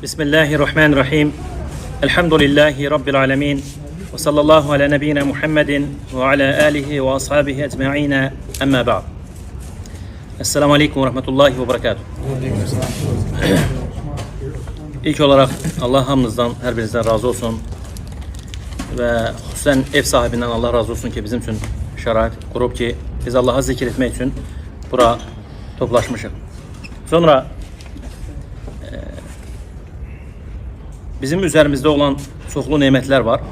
Bismillahirrahmanirrahim. Elhamdülillahi Rabbil alemin. Ve sallallahu ala nebine Muhammedin ve ala alihi ve ashabihi ecma'ine. Amma ba'd. Esselamu aleyküm ve rahmetullahi ve berekatuhu. İlk olarak Allah hamınızdan, hər birinizdən razı olsun. Və xüsusən ev sahibindən Allah razı olsun ki, bizim üçün şərait qurub ki, biz Allaha zikr etmək üçün bura toplaşmışıq. Sonra bizim üzerimizdə olan çoxlu nemətlər var.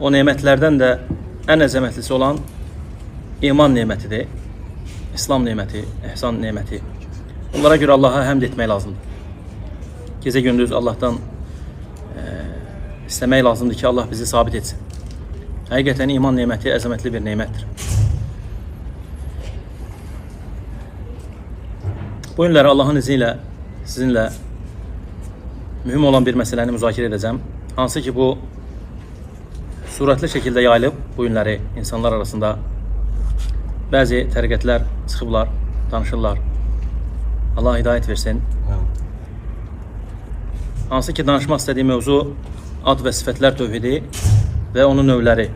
O nemətlərdən də ən əzəmətlisi olan iman nemətidir. İslam neməti, ehsan neməti. Bunlara görə Allaha həmd etmək lazımdır. Gecə gündüz Allahdan istəmək lazımdır ki, Allah bizi sabit etsin. Həqiqətən iman neməti əzəmətli bir nemətdir. Bu günləri Allahın izni ilə sizinlə mühüm olan bir məsələni müzakirə edəcəm. Hansı ki bu sürətli şəkildə yayılıb bu günləri insanlar arasında bəzi təriqətlər çıxıblar, danışırlar. Allah hidayət versin. Hansı ki danışmaq istədiyim mövzu ad və sifətlər tövhidi və onun növləri.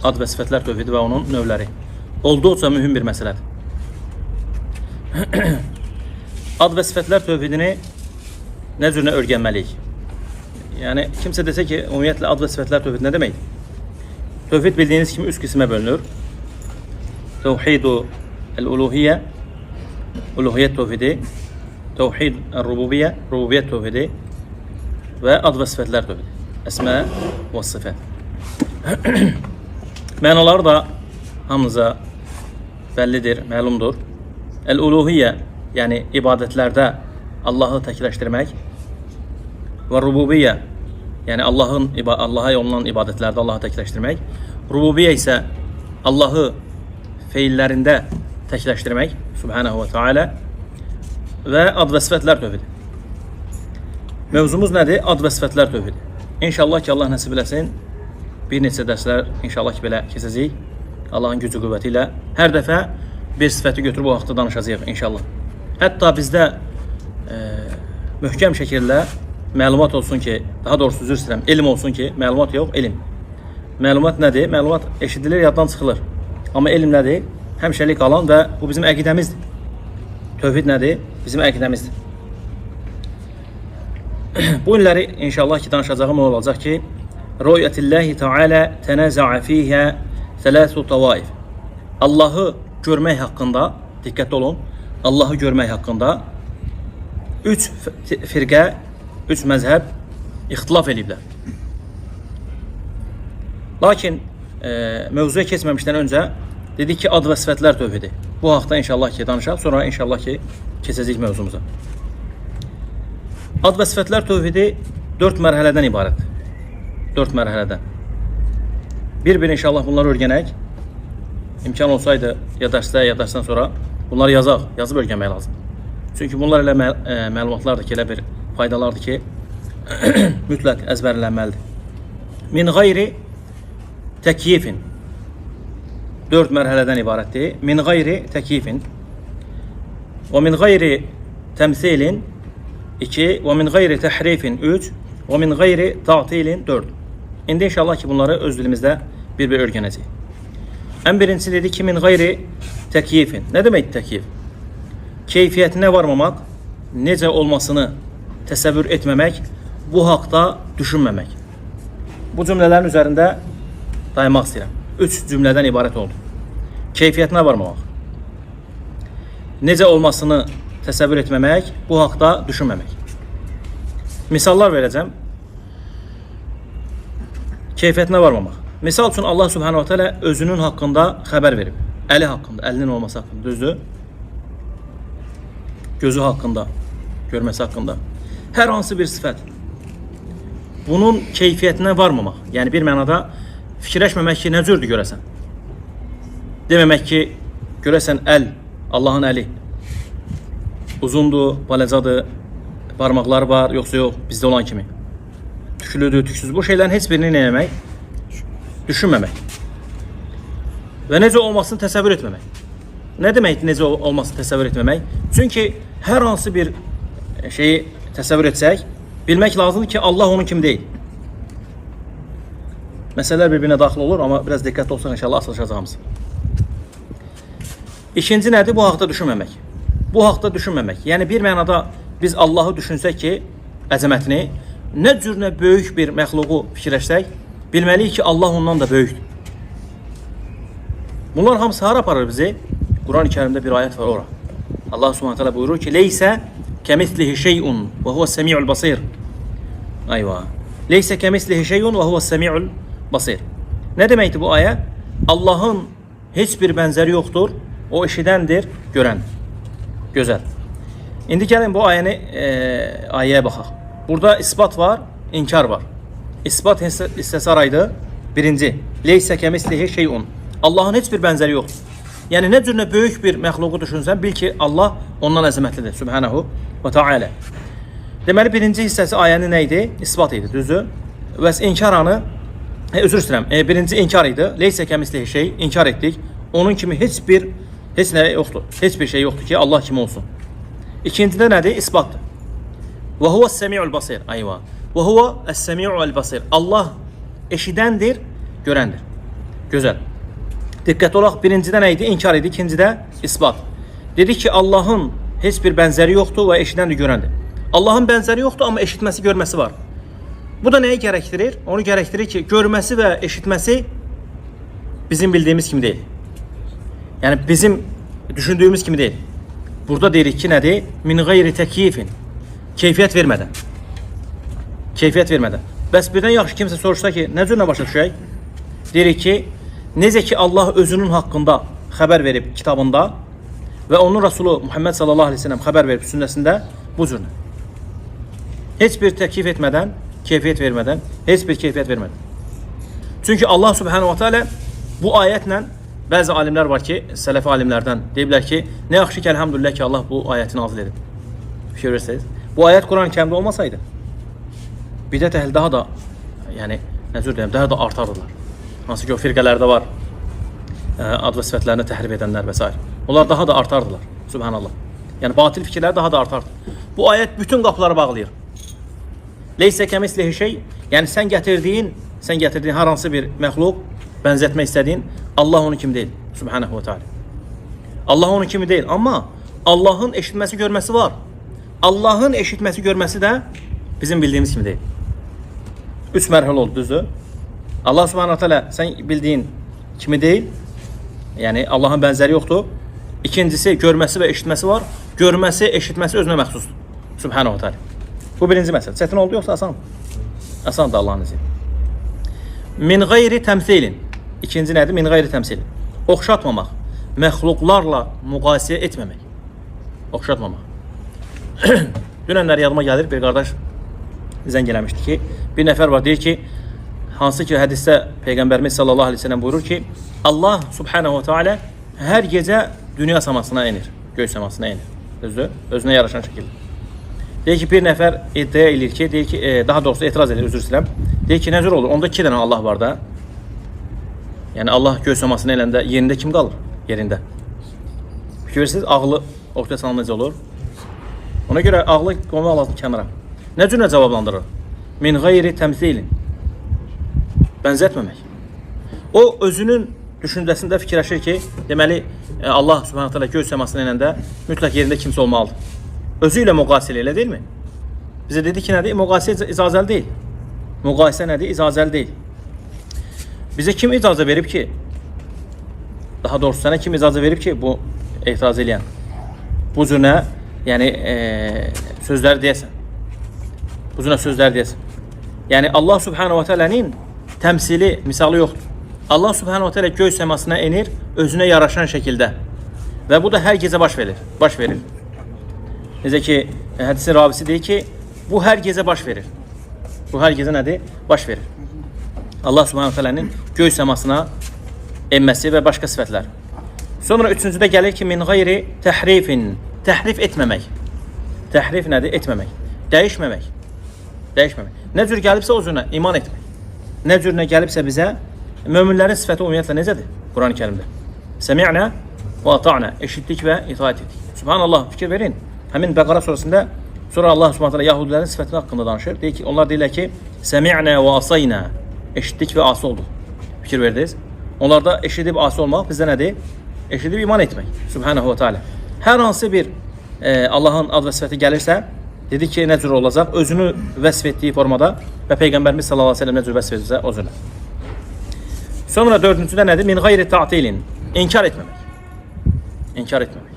Ad və sifətlər tövhidi və onun növləri. Olduqca mühüm bir məsələdir. Ad və sifətlər tövhidini nə cürünə öyrənməliyik? Yəni kimsə desə ki, ümumiyyətlə ad və sifətlər tövhidi nə deməkdir? Tövhid bildiyiniz kimi üç qismə bölünür. Tevhidu el-uluhiyyə, uluhiyyət tövhidi, tevhid el-rububiyyə, rububiyyət tövhidi və ad və sifətlər tövhidi. Əsmə və sifət. Mənaları da hamınıza bəllidir, məlumdur. El-uluhiyyə, yəni ibadətlərdə Allahı təkləşdirmək və rububiyyə, yəni Allaha olunan ibadətlərdə Allahı təkləşdirmək. Rububiyyə isə Allahı feillərində təkləşdirmək, Subhanahu və Teala və ad və sifətlər tövhidi. Mövzumuz nədir? Ad və sifətlər tövhidi. İnşallah ki, Allah nəsib eləsin. Bir neçə dərslər inşallah ki, belə keçəcəyik. Allahın gücü qüvvəti ilə. Hər dəfə bir sifəti götürüb o haqda danışacağıq inşallah. Hətta bizdə möhkəm şəkildə məlumat olsun ki, daha doğrusu üzr istəyirəm, elm olsun ki, məlumat yox, elm. Məlumat nədir? Məlumat eşidilir, yaddan çıxılır. Amma elm nədir? Həmişəlik qalan və bu bizim əqidəmizdir. Tövhid nədir? Bizim əqidəmizdir. Bu günləri inşallah ki danışacağım o olacaq ki, Röyətilləhi Teala tənəzəə fiyhə sələsu tavaif. Allahı görmək haqqında, diqqətli olun, Allahı görmək haqqında üç firqə, üç məzhəb ixtilaf eləyiblər. Lakin mövzuya keçməmişdən öncə dedik ki, ad və sifətlər tövhidi. Bu haqda inşallah ki danışaq, sonra inşallah ki keçəcəyik mövzumuza. Ad və sifətlər tövhidi 4 mərhələdən ibarətdir. 4 mərhələdən. Bir-bir inşallah bunları öyrənək. İmkan olsaydı ya dərsdə, ya dərsdən sonra bunları yazaq, yazıb öyrənmək lazımdır. Çünki bunlar elə məlumatlardır ki, elə bir faydalardır ki, mütləq əzbərlənməlidir. Min qeyri təkyifin. 4 mərhələdən ibarətdir. Min qeyri təkyifin. Və min qeyri təmsilin 2 və min qeyri təhrifin 3 və min qeyri ta'tilin 4. İndi inşallah ki bunları öz dilimizdə bir-bir öyrənəcəyik. Ən birincisi dedi ki, min qeyri təkyifin. Nə deməkdir təkyif? Keyfiyyətinə varmamaq, necə olmasını təsəvvür etməmək, bu haqda düşünməmək. Bu cümlələrin üzərində dayanmaq istəyirəm. 3 cümlədən ibarət oldu. Keyfiyyətinə varmamaq, necə olmasını təsəvvür etməmək, bu haqda düşünməmək. Misallar verəcəm. Keyfiyyətinə varmamaq. Misal üçün Allah Subhanahu wa Taala özünün haqqında xəbər verib. Əli haqqında, əlinin olması haqqında, düzdür? Gözü haqqında, görməsi haqqında. Hər hansı bir sifət. Bunun keyfiyyətinə varmamaq. Yəni bir mənada fikirləşməmək ki, nə cürdür görəsən. Deməmək ki, görəsən əl, Allahın əli uzundur, balacadır, barmaqları var, yoxsa yox, bizdə olan kimi. Tüklüdür, tüksüz. Bu şeylərin heç birini nə etmək? Düşünməmək. Və necə olmasını təsəvvür etməmək. Nə deməkdir necə olmasını təsəvvür etməmək? Çünki hər hansı bir şeyi təsəvvür etsək, Bilmək lazımdır ki, Allah onun kimi deyil. Məsələlər bir-birinə daxil olur, amma biraz diqqətli olsaq inşallah açılacağımız. İkinci nədir? Bu haqda düşünməmək. Bu haqda düşünməmək. Yəni bir mənada biz Allahı düşünsək ki, əzəmətini, nə cür nə böyük bir məxluqu fikirləşsək, bilməliyik ki, Allah ondan da böyükdür. Bunlar hamısı hara aparır bizi? Quran-ı Kərimdə bir ayət var ora. Allah Subhanahu taala buyurur ki: "Leysə kəmislihi şey'un və huves-semi'ul basir." Ayva. Leysə kəmislihi şey'un və huves-semi'ul basir. Nə deməkdir bu ayə? Allahın heç bir bənzəri yoxdur. O eşidəndir, görəndir. Gözəl. İndi gəlin bu ayəni ayəyə baxaq. Burada isbat var, inkar var. İsbat hissəsi haraydı? Birinci, leysə kəmislihi şey'un. Allahın heç bir bənzəri yoxdur. Yəni nə cür nə böyük bir məxluqu düşünsən, bil ki, Allah ondan əzəmətlidir. Subhanahu və Teala. Deməli birinci hissəsi ayənin nə idi? İsbat idi, düzdür? Bəs inkar anı, üzr istəyirəm. Birinci inkar idi. Leysə kəmislihi şey, inkar etdik. Onun kimi heç nə yoxdur. Heç bir şey yoxdur ki, Allah kimi olsun. İkincidə nədir? İsbatdır. Və huves-semi'ul basir. Ayva. Və huves-semi'ul basir. Allah eşidəndir, görəndir. Gözəl. Diqqətli olaq, birincidə nə idi? İnkar idi, ikincidə isbat. Dedik ki, Allahın heç bir bənzəri yoxdur və eşidəndir, görəndir. Allahın bənzəri yoxdur, amma eşitməsi, görməsi var. Bu da nəyi gərəkdirir? Onu gərəkdirir ki, görməsi və eşitməsi bizim bildiyimiz kimi deyil. Yəni bizim düşündüyümüz kimi deyil. Burada deyirik ki, nədir? Min qeyri təkyifin. Keyfiyyət vermədən. Keyfiyyət vermədən. Bəs birdən yaxşı kimsə soruşsa ki, nə cür nə başa düşək? Deyirik ki, necə ki Allah özünün haqqında xəbər verib kitabında və onun Rəsulu Muhammed sallallahu aleyhi ve sellem xəbər verib sünnəsində, bu cür. Heç bir təkyif etmədən, keyfiyyət vermədən, heç bir keyfiyyət vermədən. Çünki Allah subhanahu wa ta'ala bu ayətlə bəzi alimlər var ki, sələfi alimlərdən deyiblər ki, nə yaxşı ki, elhamdülillah ki, Allah bu ayəti nazil edib. Fikir verirsiniz. Bu ayət Quran-ı Kərimdə olmasaydı, bidət əhli daha da, yəni, nə cür deyim, daha da artardılar. Hansı ki, o firqələrdə var, ad və sifətlərini təhrif edənlər və s. Onlar daha da artardılar. Subhanallah. Yəni, batil fikirlər daha da artardı. Bu ayət bütün qapıları bağlayır. Leysə kəmislihi şey, yəni sən gətirdiyin hər hansı bir məxluq, bənzətmək istədiyin, Allah onun kimi deyil. Subhanahu ve Teala. Allah onun kimi deyil, amma Allahın eşitməsi, görməsi var. Allahın eşitməsi, görməsi də bizim bildiyimiz kimi deyil. Üç mərhələ oldu, düzdür? Allah Subhanahu Teala sən bildiyin kimi deyil. Yəni Allahın bənzəri yoxdur. İkincisi, görməsi və eşitməsi var. Görməsi, eşitməsi özünə məxsusdur. Subhanahu Teala. Bu birinci məsələ. Çətin oldu yoxsa asan? Asandır Allahın izni. Min qeyri təmsilin. İkinci nədir? Min qeyri təmsilin. Oxşatmamaq. Məxluqlarla müqayisə etməmək. Oxşatmamaq. Dünənlər yadıma gəlir, bir qardaş zəng eləmişdi ki, bir nəfər var, deyir ki, hansı ki hədisdə Peyğəmbərimiz sallallahu aleyhi ve sellem buyurur ki, Allah subhanahu ve teala hər gecə dünya səmasına enir, göy səmasına enir. Düzdür? Özünə yaraşan şəkildə. Deyir ki, bir nəfər iddia eləyir ki, deyir ki, daha doğrusu etiraz edir, üzr istəyirəm. Deyir ki, nə cür olur? Onda 2 dənə Allah var da. Yəni Allah göy səmasına eləndə yerində kim qalır? Yerində. Fikir verirsiniz, ağlı ortaya salan necə olur? Ona görə ağlı qoymaq lazım kənara. Nə cür nə cavablandırır? Min qeyri təmsilin. Bənzətməmək. O özünün düşüncəsində fikirləşir ki, deməli Allah Subhanahu taala göy səmasına enəndə mütləq yerində kimsə olmalıdır. Özü ilə müqayisə elə deyilmi? Bizə dedi ki, nədir? Müqayisə icazəli deyil. Müqayisə nədir? İcazəli deyil. Bizə kim icazə verib ki, daha doğrusu sənə kim icazə verib ki, bu etiraz eləyən? Bu cür nə? Yəni sözləri deyəsən. Bu cür nə sözləri deyəsən. Yəni Allah Subhanahu ve Teala'nın təmsili, misalı yoxdur. Allah Subhanahu ve Teala göy səmasına enir özünə yaraşan şəkildə. Və bu da hər gecə baş verir. Baş verir. Necə ki, hədisin ravisi deyir ki, bu hər gecə baş verir. Bu hər gecə nədir? Baş verir. Allah Subhanahu Teala'nın göy səmasına enməsi və başqa sifətlər. Sonra üçüncüdə gəlir ki, min qeyri təhrifin. Təhrif etməmək. Təhrif nədir? Etməmək. Dəyişməmək. Dəyişməmək. Nə cür gəlibsə o cürünə iman etmək. Nə cür nə gəlibsə bizə, möminlərin sifəti ümumiyyətlə necədir? Quran-ı Kərimdə. Səmi'nə və ata'na. Eşitdik və itaat etdik. Subhanallah, fikir verin. Həmin Bəqara surəsində Sonra Allah Subhanahu taala Yahudilərin sifəti haqqında danışır. Deyir ki, onlar deyirlər ki, "Semi'na və asayna." Eşitdik və asi olduq. Fikir verdiniz? Onlarda eşidib asi olmaq bizdə nədir? Eşidib iman etmək. Subhanahu ve Teala. Hər hansı bir Allahın ad və sifəti gəlirsə, dedik ki, nə cür olacaq? Özünü vəsf etdiyi formada və Peyğəmbərimiz sallallahu əleyhi və səlləm nə cür vəsf edirsə, o cür. Sonra dördüncüdə nədir? Min gayri ta'tilin. İnkar etməmək. İnkar etməmək.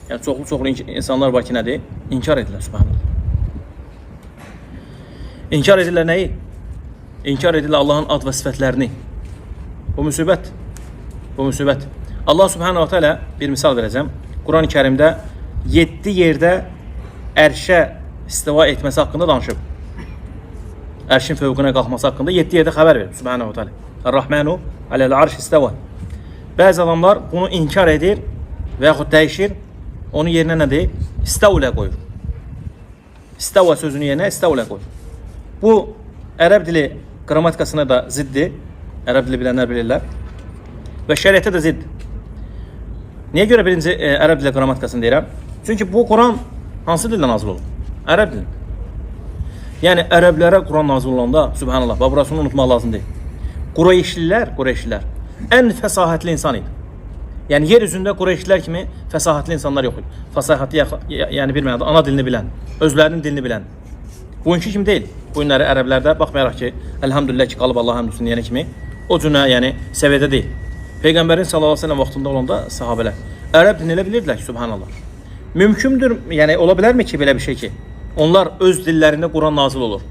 Yəni çoxlu-çoxlu insanlar var ki, nədir? İnkar edirlər, subhanallah. İnkar edirlər nəyi? İnkar edirlər Allahın ad və sifətlərini. Bu müsibət. Bu müsibət. Allah subhanahu teala bir misal verəcəm. Quran-ı Kərimdə 7 yerdə ərşə istiva etməsi haqqında danışıb. Ərşin fövqünə qalxması haqqında 7 yerdə xəbər verib Subhanahu teala. Ar-Rahmanu aləl arş istəva. Bəzi adamlar bunu inkar edir və yaxud dəyişir. Onun yerinə nədir? İstəvlə qoyur. İstəva sözünün yerinə istəvlə qoyur. Bu ərəb dili qrammatikasına da ziddir. Ərəb dili bilənlər bilirlər. Və şəriətə də ziddir. Niyə görə birinci ərəb dili qrammatikasını deyirəm? Çünki bu Quran hansı dildə nazil olub? Ərəb dilində. Yəni ərəblərə Quran nazil olanda, subhanallah, bax burasını unutmaq lazım deyil. Qureyşlilər ən fəsahətli insan idi. Yəni yer üzündə Qureyşlilər kimi fəsahətli insanlar yox idi. Fəsahətli yəni bir mənada ana dilini bilən, özlərinin dilini bilən. Bugünkü kimi deyil. Bu günləri ərəblərdə baxmayaraq ki, əlhamdülillah ki, qalıb Allah həmd olsun deyənə kimi o cünə, yəni səviyyədə deyil. Peyğəmbərin sallallahu əleyhi və səlləm vaxtında olanda sahabelər ərəb dilini elə bilirdilər ki, subhanallah. Mümkündür, yəni ola bilərmi ki, belə bir şey ki, onlar öz dillərində Quran nazil olur.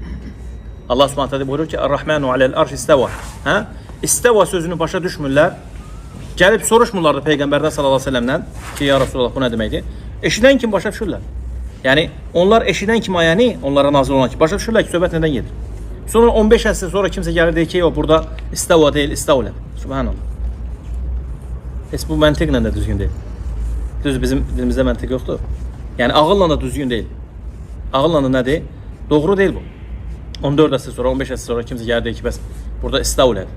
Allah Subhanahu taala buyurur ki, Ar-Rahmanu alel arş istəva. Hə? İstəva sözünü başa düşmürlər. Gəlib soruşmurlar da Peyğəmbərdən sallallahu əleyhi və səlləmdən ki, ya Rasulullah bu nə deməkdir? Eşidən kimi başa düşürlər. Yəni onlar eşidən kimi ayəni onlara nazil olan ki, başa düşürlər ki, söhbət nədən gedir. Sonra 15 əsr sonra kimsə gəlir deyir ki, yox burada istəva deyil, istəvlə. Subhanallah. Heç bu məntiqlə də düzgün deyil. Düz bizim dilimizdə məntiq yoxdur. Yəni ağılla da düzgün deyil. Ağılla da nədir? Doğru deyil bu. 14 əsr sonra, 15 əsr sonra kimsə gəlir deyir ki, bəs burada istəvlədir.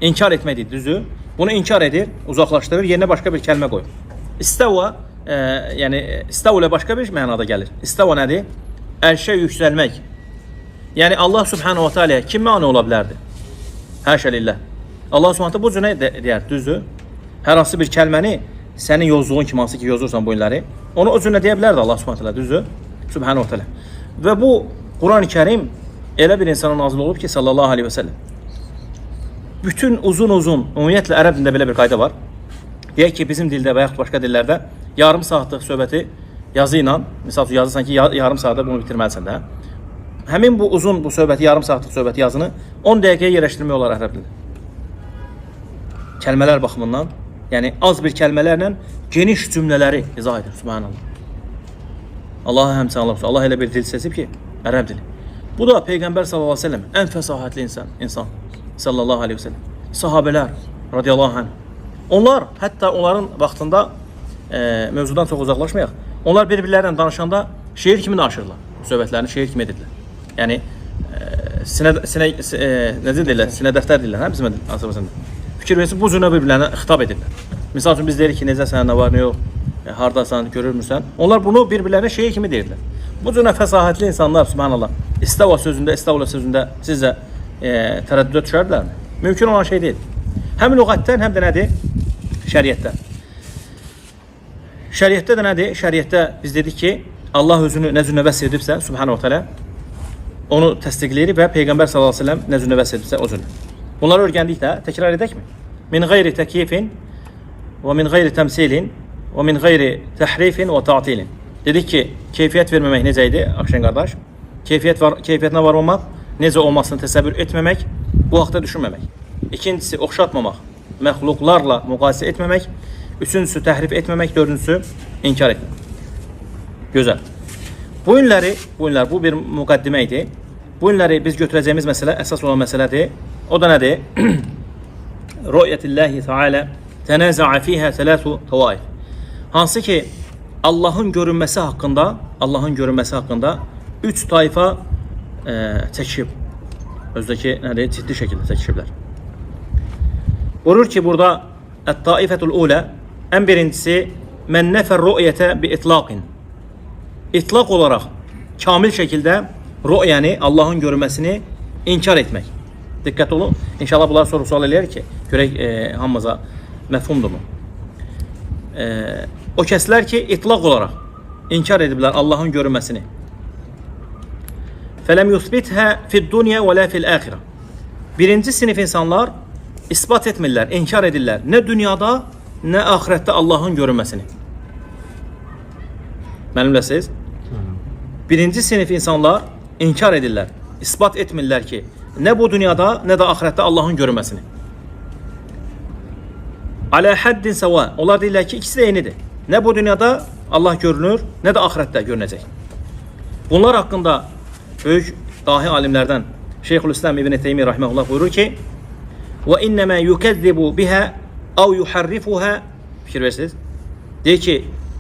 İnkar etməkdir, düzü. Bunu inkar edir, uzaqlaşdırır, yerinə başqa bir kəlmə qoyur. İstəva, yəni istəvlə başqa bir mənada gəlir. İstəva nədir? Ərşə yüksəlmək. Yəni Allah Subhanahu va Taala kim mane ola bilərdi? Həşə lillah. Allah Subhanahu bu cür deyər, düzdür? Hər hansı bir kəlməni sənin yozduğun kimi hansı ki yozursan bu günləri, onu o cür deyə bilərdi Allah Subhanahu taala, düzdür? Subhanahu taala. Və bu Quran-ı Kərim elə bir insana nazil olub ki, sallallahu aleyhi və səlləm. Bütün uzun-uzun, ümumiyyətlə ərəb dilində belə bir qayda var. Deyək ki, bizim dildə və yaxud başqa dillərdə yarım saatlıq söhbəti yazı ilə, misal üçün yazırsan ki, yarım saatda bunu bitirməlisən də. Həmin bu uzun bu söhbəti, yarım saatlıq söhbəti yazını 10 dəqiqəyə yerləşdirmək olar ərəb dilində. Kəlmələr baxımından, yəni az bir kəlmələrlə geniş cümlələri izah edir. Subhanallah. Allaha həmd sənalar olsun. Allah elə bir dil seçib ki, ərəb dili. Bu da Peyğəmbər sallallahu əleyhi və səlləm ən fəsahətli insan sallallahu əleyhi və səlləm. Sahabelər radiyallahu anh. Onlar hətta onların vaxtında mövzudan çox uzaqlaşmayaq. Onlar bir-birləri ilə danışanda şeir kimi danışırlar. Söhbətlərini şeir kimi edirdilər. Yəni sinə sinə necə deyirlər? Sinə dəftər deyirlər, hə bizim Azərbaycanda. Fikir versin, bu cürə bir-birlərinə xitab edirlər. Misal üçün biz deyirik ki, necəsən, nə var, nə yox, hardasan, görürmüsən. Onlar bunu bir-birlərinə şeir kimi deyirdilər. Bu cürə fəsahətli insanlar, subhanallah, istəva sözündə, istəvlə sözündə sizcə tərəddüdə düşərdilərmi? Mümkün olan şey deyil. Həm lüğətdən, həm də nədir? Şəriətdə. Şəriətdə də nədir? Şəriətdə biz dedik ki, Allah özünü nə cür vəsf edibsə, subhanahu teala, onu təsdiqləyirik və Peyğəmbər sallallahu əleyhi və səlləm nə cür vəsf edibsə o cür. Bunları öyrəndik də, təkrar edəkmi? Min gayri təkyifin və min gayri təmsilin və min gayri təhrifin və ta'tilin. Dedik ki, keyfiyyət verməmək necə idi, Akşen qardaş? Keyfiyyət var, keyfiyyətinə varmamaq, necə olmasını təsəvvür etməmək, bu haqda düşünməmək. İkincisi, oxşatmamaq, məxluqlarla müqayisə etməmək. Üçüncüsü, təhrif etməmək. Dördüncüsü, inkar etməmək. Gözəl. Bu günlər bu bir müqəddimə idi. Bu günləri biz götürəcəyimiz məsələ əsas olan məsələdir. O da nədir? Rü'yetillahi Teala tənəzə'a fiha thalathu tawaif. Hansı ki Allahın görünməsi haqqında, Allahın görünməsi haqqında üç tayfa çəkişib. Özdəki nədir? Ciddi şəkildə çəkişiblər. Buyurur ki burada Ət-taifetul ula, ən birincisi mən nəfər rü'yətə bi itlaqin. İtlaq olaraq kamil şəkildə rü'yəni, Allahın görünməsini inkar etmək. Diqqət olun. İnşallah bunlar soru sual eləyər ki, görək hamımıza məfhumdurmu? O kəslər ki, itlaq olaraq inkar ediblər Allahın görünməsini. Fələm yusbithə fid-dunya və la fil-axirə. Birinci sinif insanlar isbat etmirlər, inkar edirlər. Nə dünyada, nə axirətdə Allahın görünməsini. Mənimləsiz? Birinci sinif insanlar inkar edirlər, isbat etmirlər ki, nə bu dünyada, nə də axirətdə Allahın görünməsini. Alə həddin səva. Onlar deyirlər ki, ikisi də eynidir. Nə bu dünyada Allah görünür, nə də axirətdə görünəcək. Bunlar haqqında böyük dahi alimlərdən Şeyxülislam İbn Teymiyyə rahimehullah buyurur ki: "Və innema yukazzibu biha aw yuharrifuha." Fikir verirsiniz. Deyir ki,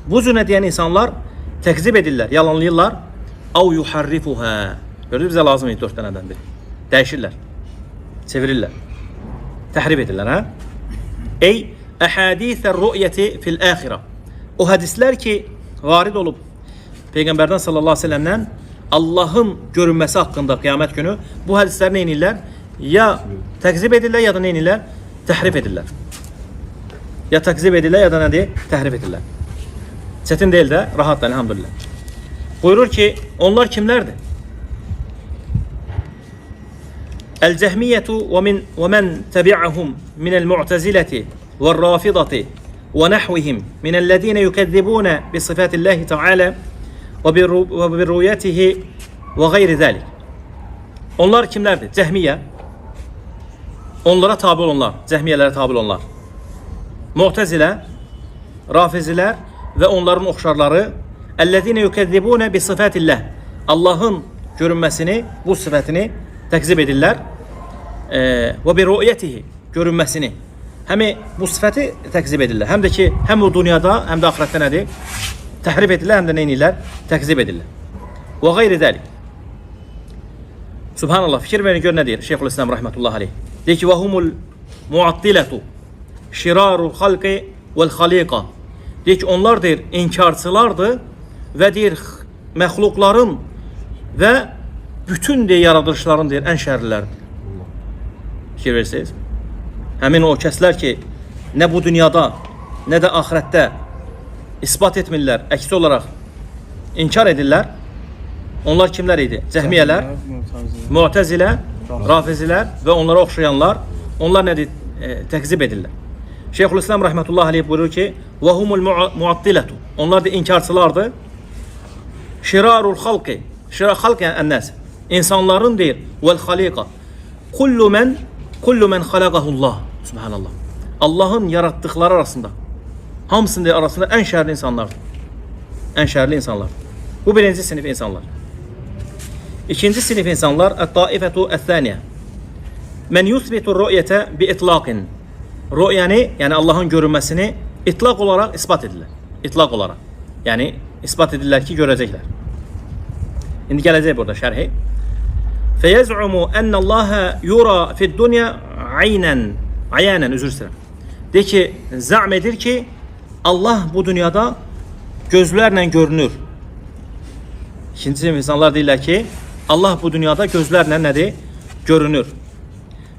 bu cür deyən insanlar təkzib edirlər, yalanlayırlar. Aw yuharrifuha. Gördünüz, bizə lazım idi 4 dənədən biri. Dəyişirlər. Çevirirlər. Təhrif edirlər, hə? Ey əhadisər rü'yeti fil axirə. O hədislər ki, varid olub Peyğəmbərdən sallallahu əleyhi və səlləmdən Allahın görünməsi haqqında qiyamət günü bu hədisləri nə edirlər? Ya təkzib edirlər, ya da nə edirlər? Təhrif edirlər. Ya təkzib edirlər, ya da nədir? Təhrif edirlər. Çətin deyil də, rahat da, elhamdülillah. Buyurur ki, onlar kimlərdir? El-Cehmiyyətu və men təbi'ahum minəl-Mu'təziləti və'r-Rafidati və nəhvihim minəl-ləzīnə yukezzibûne bi sıfatillahi Teala və bi rüyetihi və gayri zəlik. Onlar kimlərdir? Cehmiyyə. Onlara tabi olanlar, Cehmiyyələrə tabi olanlar. Mu'təzilə, Rafizilər və onların oxşarları ellezine yukezzibune bi sıfatillah. Allahın görünməsini, bu sifətini təkzib edirlər. Və bi rü'yetihi, görünməsini. Həm bu sifəti təkzib edirlər. Həm də ki, həm bu dünyada, həm də axirətdə nədir? Təhrif edirlər, həm də nə edirlər? Təkzib edirlər. Və qeyri zəlik. Subhanallah, fikir verin gör nə deyir Şeyxülislam rahmetullahi aleyh. Deyir ki, və humul muattilətu şirarul xalqi vel xaliqa. Deyir ki, onlar deyir, inkarçılardır və deyir, məxluqların və bütün deyir, yaradılışların deyir, ən şərliləridir. Fikir verirsiniz. Həmin o kəslər ki, nə bu dünyada, nə də axirətdə isbat etmirlər, əksi olaraq inkar edirlər. Onlar kimlər idi? Cəhmiyyələr, Mu'təzilə, Rafizilər və onlara oxşayanlar. Onlar nədir? Təkzib edirlər. Şeyxülislam rahmetullahi aleyh buyurur ki: "Və humul muattilətu." Onlar da inkarçılardır. Şirarul xalqi. Şirar xalq yəni ən-nəs. İnsanların deyir, vel xaliqa. Kullu men xalaqahullah. Subhanallah. Allahın yaratdıqları arasında hamısının deyir, arasında ən şərli insanlardır. Ən şərli insanlar. Bu birinci sinif insanlar. İkinci sinif insanlar et-taifetu es-saniye. Men yusbitu rü'yete bi itlaqin. Rü'yəni, yəni Allahın görünməsini itlaq olaraq isbat edirlər. İtlaq olaraq. Yəni isbat edirlər ki, görəcəklər. İndi gələcək burada şərhi. Feyez'umu ennallâhe yura fid-dunya aynen. Ayanen, özür istəyirəm. Deyir ki, zəm edir ki, Allah bu dünyada gözlərlə görünür. İkinci sinif insanlar deyirlər ki, Allah bu dünyada gözlərlə nədir? Görünür.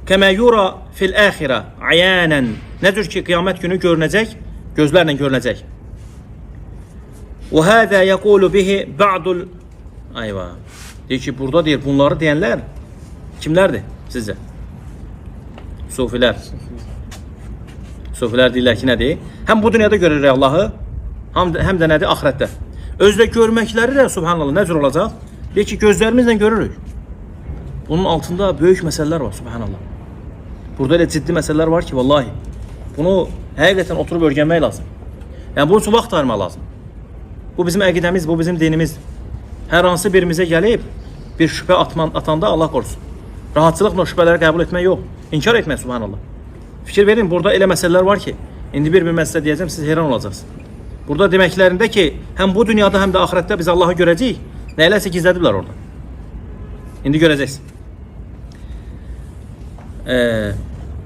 Kəmə yura fil əxirə ayanən. Nə cür ki, qiyamət günü görünəcək, gözlərlə görünəcək. Və həzə yəqulu bihi ba'dul Ayva. Deyir ki, burada deyir, bunları deyənlər kimlərdir sizcə? Sufilər. Sufilər deyirlər ki, nədir? Həm bu dünyada görürük Allahı, həm də nədir? Axirətdə. Özdə görməkləri də subhanallah nə cür olacaq? Deyir ki, gözlərimizlə görürük. Bunun altında böyük məsələlər var, subhanallah. Burada elə ciddi məsələlər var ki, vallahi. Bunu həqiqətən oturub öyrənmək lazım. Yəni bunun üçün vaxt ayırmaq lazım. Bu bizim əqidəmiz, bu bizim dinimiz. Hər hansı birimizə gəlib bir şübhə atanda Allah qorusun. Rahatçılıqla o şübhələri qəbul etmək yox, inkar etmək subhanallah. Fikir verin, burada elə məsələlər var ki, indi bir məsələ deyəcəm, siz heyran olacaqsınız. Burada deməklərində ki, həm bu dünyada, həm də axirətdə biz Allahı görəcəyik, nəylərsə gizlədiblər orada. İndi görəcəksiniz.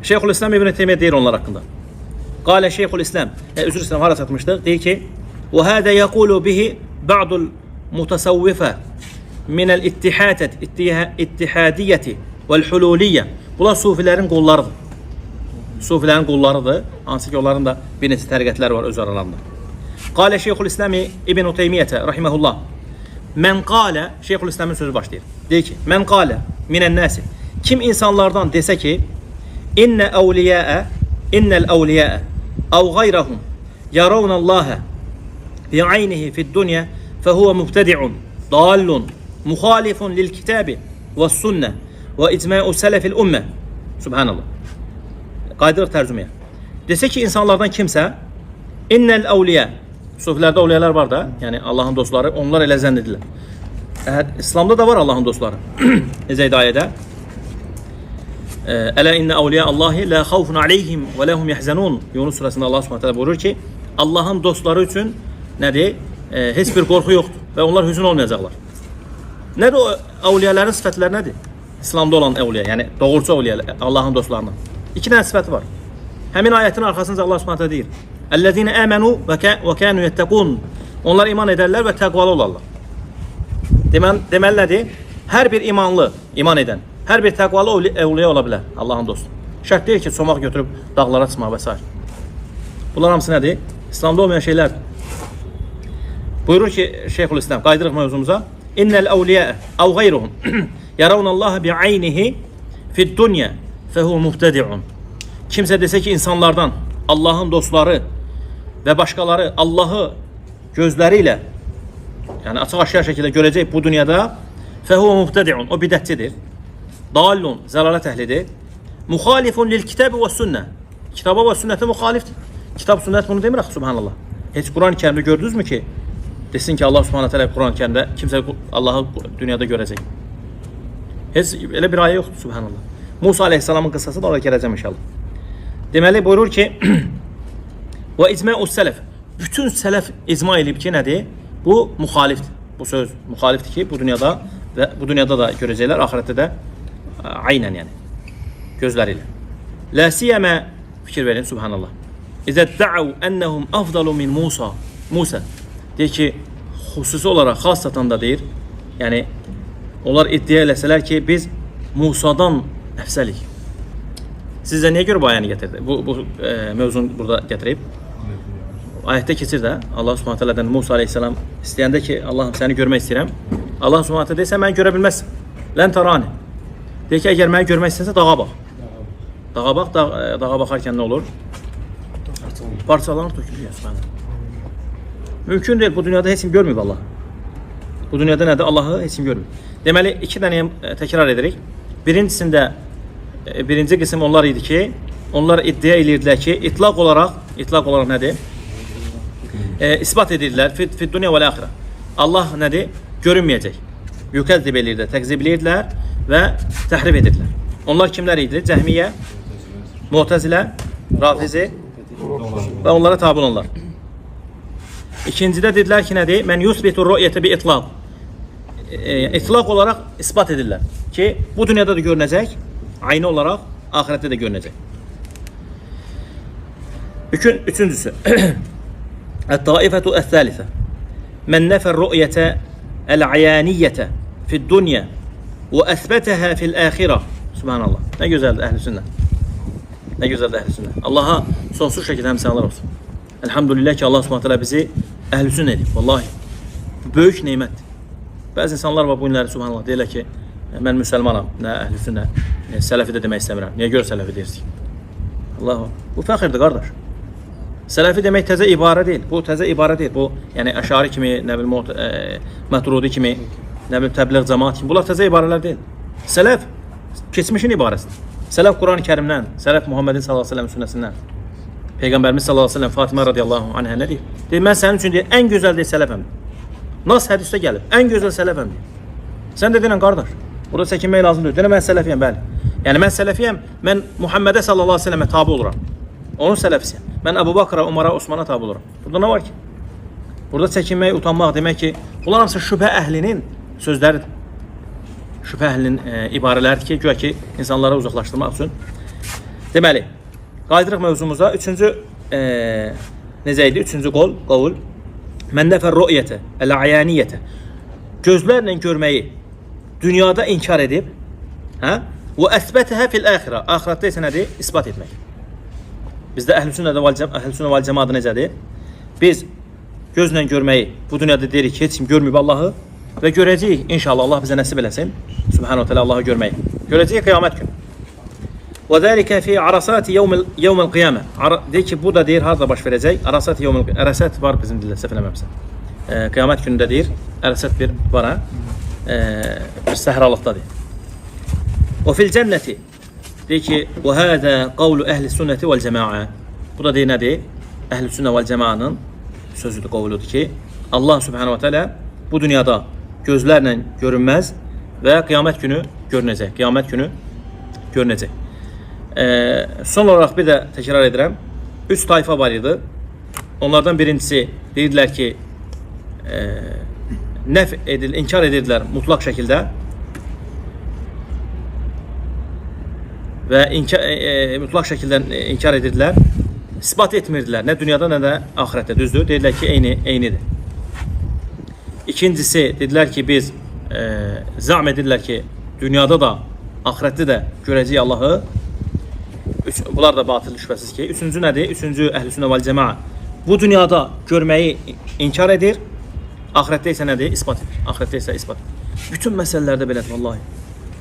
Şeyxülislam İbn Teymiyyə deyir onlar haqqında. Qalə Şeyxülislam, üzr istəyirəm, hara çatmışdıq? Deyir ki, və hədə yəqulu bihi ba'dul mutasavvife minel ittihadiyyeti vel hululiyye. Bunlar sufilərin qollarıdır. Sufilərin qollarıdır. Hansı ki onların da bir neçə təriqətləri var öz aralarında. Qale Şeyxülislam İbn Teymiyyə rahimehullah. Men qale, Şeyxülislamın sözü başlayır. Deyir ki, men qale minən nəsi. Kim insanlardan desə ki, innə əvliyaə, innəl əvliyaə əv gayrahum yaravnallaha bi'aynihi fid-dunya fehuve mubtedi'un, dallun, muhalifun lil kitabi ve sünne ve icma'u selefil ümme. Subhanallah. Qayıdırıq tərcüməyə. Desə ki, insanlardan kimsə innəl əvliya, sufilərdə əvliyalar var da, yəni Allahın dostları, onlar elə zənn edirlər. İslamda da var Allahın dostları. Necə idi ayədə? Ələ innə əvliya Allahi la xavfun aleyhim və ləhum yəhzənun. Yunus surəsində Allah Subhanahu taala buyurur ki, Allahın dostları üçün nədir? Heç bir qorxu yoxdur və onlar hüzün olmayacaqlar. Nədir o əvliyaların sifətləri nədir? İslamda olan əvliya, yəni doğrucu əvliya, Allahın dostlarının. İki dənə sifəti var. Həmin ayətin arxasınca Allah Subhanahu taala deyir: "Ellezine amenu və kanu yettaqun." Onlar iman edərlər və təqvalı olarlar. Deməli nədir? Hər bir imanlı, iman edən, hər bir təqvalı əvliya ola bilər, Allahın dostu. Şərt deyil ki, çomaq götürüb dağlara çıxmaq və s. Bunlar hamısı nədir? İslamda olmayan şeylərdir. Buyurur ki, Şeyxülislam, qayıdırıq mövzumuza. İnnəl əvliya əv gayruhum yaravnallaha bi'aynihi fid-dunya fehu mubtedi'un. Kimsə desə ki, insanlardan Allahın dostları və başqaları Allahı gözləri ilə, yəni açıq-aşkar şəkildə görəcək bu dünyada, fehu mubtedi'un. O bidətçidir. Dallun, zəlalət əhlidir. Muxalifun lil kitabi və sünnə. Kitaba və sünnətə müxalifdir. Kitab, sünnət bunu demir axı, subhanallah. Heç Quran-ı Kərimdə gördünüzmü ki, desin ki Allah Subhanahu taala Quran-ı Kərimdə kimsə Allahı dünyada görəcək. Heç elə bir ayə yoxdur, subhanallah. Musa əleyhissalamın qıssası da ora gələcəm inşallah. Deməli buyurur ki və icma'u sələf. Bütün sələf icma eləyib ki, nədir? Bu müxalifdir. Bu söz müxalifdir ki, bu dünyada və bu dünyada da görəcəklər, axirətdə də aynən, yəni gözləri ilə. La siyəmə, fikir verin, subhanallah. İzə da'u ennehum afdalu min Musa. Musa deyir ki, xüsusi olaraq xassatan da deyir, yəni onlar iddia eləsələr ki, biz Musadan əfsəlik. Sizcə niyə görə bu ayəni gətirdi? Bu mövzunu burada gətirib. Ayətdə keçir də Allah Subhanahu taala'dan Musa əleyhissalam istəyəndə ki, Allahım səni görmək istəyirəm. Allah Subhanahu taala deyir, sən məni görə bilməzsən. Lən tarani. Deyir ki, əgər məni görmək istəsən dağa bax. Dağa bax, dağa baxarkən nə olur? Parçalanır, tökülür, subhanallah. Mümkün deyil, bu dünyada heç kim görməyib Allah. Bu dünyada nədir? Allahı heç kim görmür. Deməli, iki dənə təkrar edirik. Birincisində, birinci qism onlar idi ki, onlar iddia edirdilər ki, itlaq olaraq nədir? İsbat edirdilər fi dünya və axirə. Allah nədir? Görünməyəcək. Yükəzzib edirdilər, təqzib edirdilər və təhrif edirdilər. Onlar kimlər idi? Cəhmiyyə, Mu'təzilə, Rafizi və onlara tabi olanlar. İkincidə dedilər ki, nədir? Mən yusbitu rü'yətə bi itlaq. İtlaq olaraq isbat edirlər ki, bu dünyada da görünəcək, aynı olaraq axirətdə də görünəcək. Üçüncüsü. Ət-taifətu əs-salisə. Men nəfər rü'yətə el-ayaniyyətə fid-dunya və əsbətəhə fil-axirə. Subhanallah. Nə gözəldir əhl-i sünnə. Nə gözəldir əhl-i sünnə. Allaha sonsuz şəkildə həmsələr olsun. Elhamdülillah ki, Allah Subhanahu taala bizi əhl-i sünnə edib. Vallahi. Bu böyük nemətdir. Bəzi insanlar var bu günləri, subhanallah, deyirlər ki, mən müsəlmanam, nə əhl-i sünnə, sələfi də demək istəmirəm. Niyə görə sələfi deyirsin? Allah, bu fəxirdir qardaş. Sələfi demək təzə ibarə deyil. Bu təzə ibarə deyil. Bu, yəni Əşari kimi, nə bilim, Məturudi kimi, nə bilim, təbliğ cəmaat kimi. Bunlar təzə ibarələr deyil. Sələf keçmişin ibarəsidir. Sələf Quran-ı Kərimdən, sələf Muhammedin sallallahu əleyhi və səlləm sünnəsindən. Peyğəmbərimiz sallallahu əleyhi və səlləm Fatimə radiyallahu anhə nə deyir? Deyir, mən sənin üçün deyir, ən gözəl deyir sələfəm. Nas hədisdə gəlib. Ən gözəl sələfəm deyir. Sən də deyirən qardaş, burada çəkinmək lazım deyil. Deyirəm mən sələfiyəm, bəli. Yəni mən sələfiyəm, mən Muhammedə sallallahu əleyhi və səlləmə tabe oluram. Onun sələfisiyəm. Mən Əbu Bakra, Umara, Osmana tabe oluram. Burada nə var ki? Burada çəkinmək, utanmaq demək ki, bunlar hamısı şübhə əhlinin sözləridir. Şübhə əhlinin ibarələridir ki, güya ki insanları uzaqlaşdırmaq üçün. Deməli, qayıdırıq mövzumuza. Üçüncü necə idi? Üçüncü qol, qovul. Mən nəfər rü'yətə, əl-ayaniyyətə. Gözlərlə görməyi dünyada inkar edib, hə? Və əsbətəhə fil axirə. Axirətdə isə nədir? İsbat etmək. Bizdə əhl-i sünnə vəl cəmaat necədir? Biz gözlə görməyi bu dünyada deyirik ki, heç kim görməyib Allahı və görəcəyik inşallah, Allah bizə nəsib eləsin. Subhanahu teala Allahı görməyi. Görəcəyik qiyamət günü. Və zəlikə fi arasati yevmil qiyamə. Deyir ki, bu da deyir harada baş verəcək? Arasat yevmil Ərəsət var bizim dildə, səhv eləməmsə. Qiyamət günündə deyir, ərəsət bir var ha. Bir səhralıqdadır. Və fil cənnəti deyir ki, və həzə qavlu əhli sünnəti vəl cəmaə. Bu da deyir nədir? Əhl-i sünnə vəl cəmaanın sözüdür, qovludur ki, Allah Subhanahu ve Teala bu dünyada gözlərlə görünməz və qiyamət günü görünəcək. Qiyamət günü görünəcək. Son olaraq bir də təkrar edirəm. 3 tayfa var idi. Onlardan birincisi deyirdilər ki, nəf edil, inkar edirdilər mutlaq şəkildə və mutlaq şəkildə inkar edirdilər. İsbat etmirdilər. Nə dünyada, nə də axirətdə. Düzdür? Dedilər ki, eynidir. İkincisi, dedilər ki, biz zam edirlər ki, dünyada da, axirətdə də görəcəyik Allahı. Bunlar da batıl şübhəsiz ki. Üçüncü nədir? Üçüncü, əhl-i sünnə vəl cəmaa. Bu dünyada görməyi inkar edir. Axirətdə isə nədir? İsbat edir. Axirətdə isə isbat edir. Bütün məsələlərdə belədir, vallahi.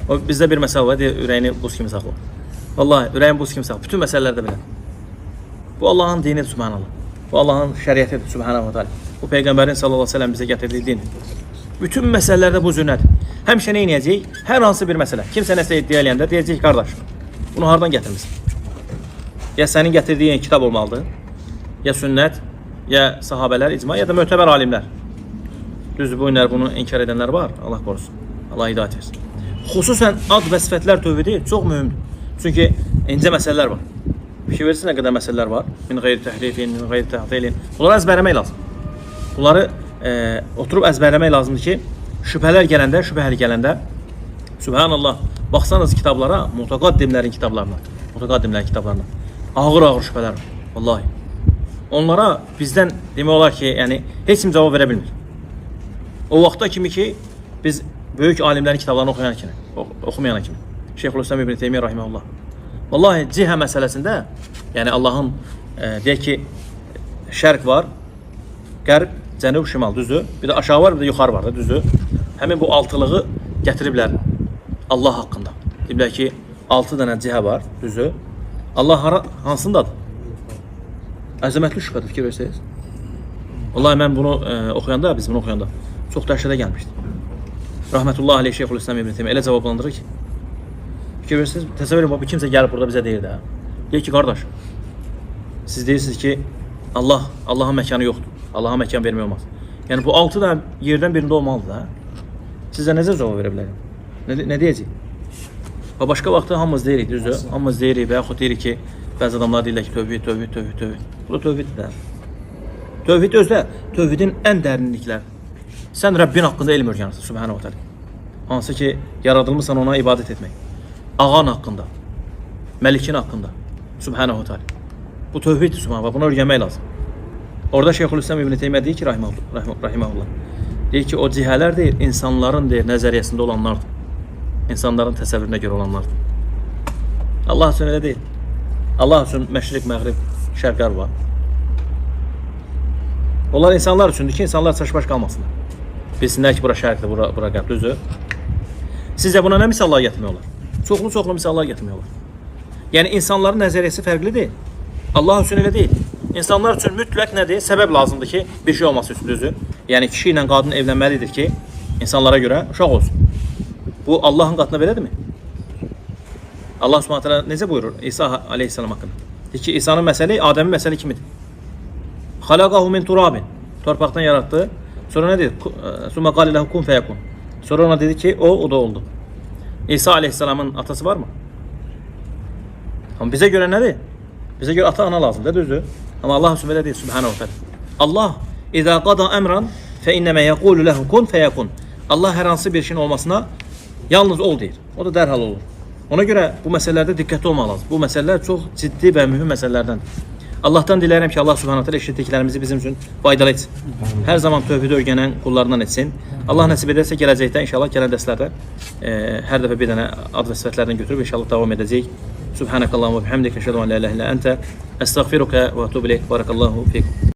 O, bizdə bir məsələ var, deyir, ürəyini buz kimi saxla. Vallahi, ürəyini buz kimi saxla. Bütün məsələlərdə belədir. Bu Allahın dinidir, subhanallah. Bu Allahın şəriətidir, subhanahu teala. Bu Peyğəmbərin sallallahu əleyhi və səlləm bizə gətirdiyi dindir. Bütün məsələlərdə bu cür nədir? Həmişə nə edəcəyik? Hər hansı bir məsələ. Kimsə nəsə iddia eləyəndə deyəcək, qardaş, bunu hardan gətirmisən? Ya sənin gətirdiyin kitab olmalıdır, ya sünnət, ya sahabələr, icma, ya da mötəbər alimlər. Düzdür, bu günlər bunu inkar edənlər var. Allah qorusun. Allah hidayət versin. Xüsusən ad və sifətlər tövhidi çox mühümdür. Çünki incə məsələlər var. Fikir verirsin nə qədər məsələlər var. Min qeyri təhrifin, min qeyri təhdilin. Bunları əzbərləmək lazım. Bunları oturub əzbərləmək lazımdır ki, şübhələr gələndə, şübhəli gələndə, Subhanallah, baxsanız kitablara, mütəqaddimlərin kitablarına, ağır-ağır şübhələr var. Vallahi. Onlara bizdən demək olar ki, yəni heç kim cavab verə bilmir. O vaxta kimi ki, biz böyük alimlərin kitablarını oxuyan kimi, oxumayana kimi. Şeyxülislam İbn Teymiyyə rahimehullah. Vallahi cihə məsələsində, yəni Allahın deyək ki, şərq var, qərb, cənub, şimal, düzdür? Bir də aşağı var, bir də yuxarı var da, düzdür? Həmin bu altılığı gətiriblər Allah haqqında. Deyiblər ki, 6 dənə cihə var, düzdür? Allah hansındadır? Əzəmətli şübhədir, fikir verseniz. Vallahi mən bunu oxuyanda, biz bunu oxuyanda çox dəhşətə gəlmişdi. Rahmetullah aleyh Şeyxülislam İbn Teymiyyə elə cavablandırır ki, fikir verirsiniz, təsəvvür edin, bu kimsə gəlib burada bizə deyir də. Deyir ki, qardaş, siz deyirsiniz ki, Allahın məkanı yoxdur. Allaha məkan vermək olmaz. Yəni bu 6 dənə yerdən birində olmalıdır da. Sizə necə cavab verə bilərəm? Nə deyəcək? Və başqa vaxtda hamımız deyirik, düzdür? Hamımız deyirik və yaxud deyirik ki, bəzi adamlar deyirlər ki, tövhid, tövhid, tövhid, tövhid. Bu da tövhiddir də. Tövhid özdə, tövhidin ən dərinlikləri. Sən Rəbbin haqqında elm öyrənirsən, Subhanahu teala. Hansı ki, yaradılmısan ona ibadət etmək. Ağan haqqında, məlikin haqqında, Subhanahu teala. Bu tövhiddir, Subhanahu. Bunu öyrənmək lazım. Orada Şeyxülislam İbn Teymiyyə deyir ki, rahimehullah. Deyir ki, o cihələr deyir, insanların deyir, nəzəriyyəsində olanlardır. İnsanların təsəvvürünə görə olanlardır. Allah üçün elə deyil. Allah üçün məşriq, məğrib, şərq, qərb var. Onlar insanlar üçündür ki, insanlar çaşbaş qalmasınlar. Bilsinlər ki, bura şərqdir, bura qərb, düzdür? Sizcə buna nə misallar gətirmək olar? Çoxlu-çoxlu misallar gətirmək olar. Yəni, insanların nəzəriyyəsi fərqlidir. Allah üçün elə deyil. İnsanlar üçün mütləq nədir? Səbəb lazımdır ki, bir şey olması üçün, düzdür? Yəni, kişi ilə qadın evlənməlidir ki, insanlara görə uşaq olsun. Bu, Allahın qatına belədirmi? Allah Subhanahu taala necə buyurur İsa aleyhissalam haqqında? Deyir ki, İsa'nın məsəli Adəmin məsəli kimidir? Xalaqahu min turabin. Torpaqdan yaratdı. Sonra nə dedi? Summa qale lehu kun feyekun. Sonra ona dedi ki, o da oldu. İsa aleyhissalamın atası var mı? Amma bizə görə nədir? Bizə görə ata ana lazımdır, düzdür? Amma Allah üçün belə deyil, Subhanahu teala. Allah İza qada əmran fe innəmə yəqulu lehu kun feyekun. Allah hər hansı bir şeyin olmasına yalnız ol deyir. O da dərhal olur. Ona görə bu məsələlərdə diqqətli olmaq lazım. Bu məsələlər çox ciddi və mühüm məsələlərdəndir. Allahdan diləyirəm ki, Allah Subhanahu taala eşitdiklərimizi bizim üçün faydalı etsin. Hər zaman tövhidi öyrənən qullarından etsin. Allah nəsib edərsə gələcəkdə inşallah gələn dərslərdə hər dəfə bir dənə ad və sifətlərdən götürüb inşallah davam edəcəyik. Subhanakallahumma və bihamdika eşhedü en la ilahe illə ente estəğfiruke və etûbü ileyk. Barakallahu fikum.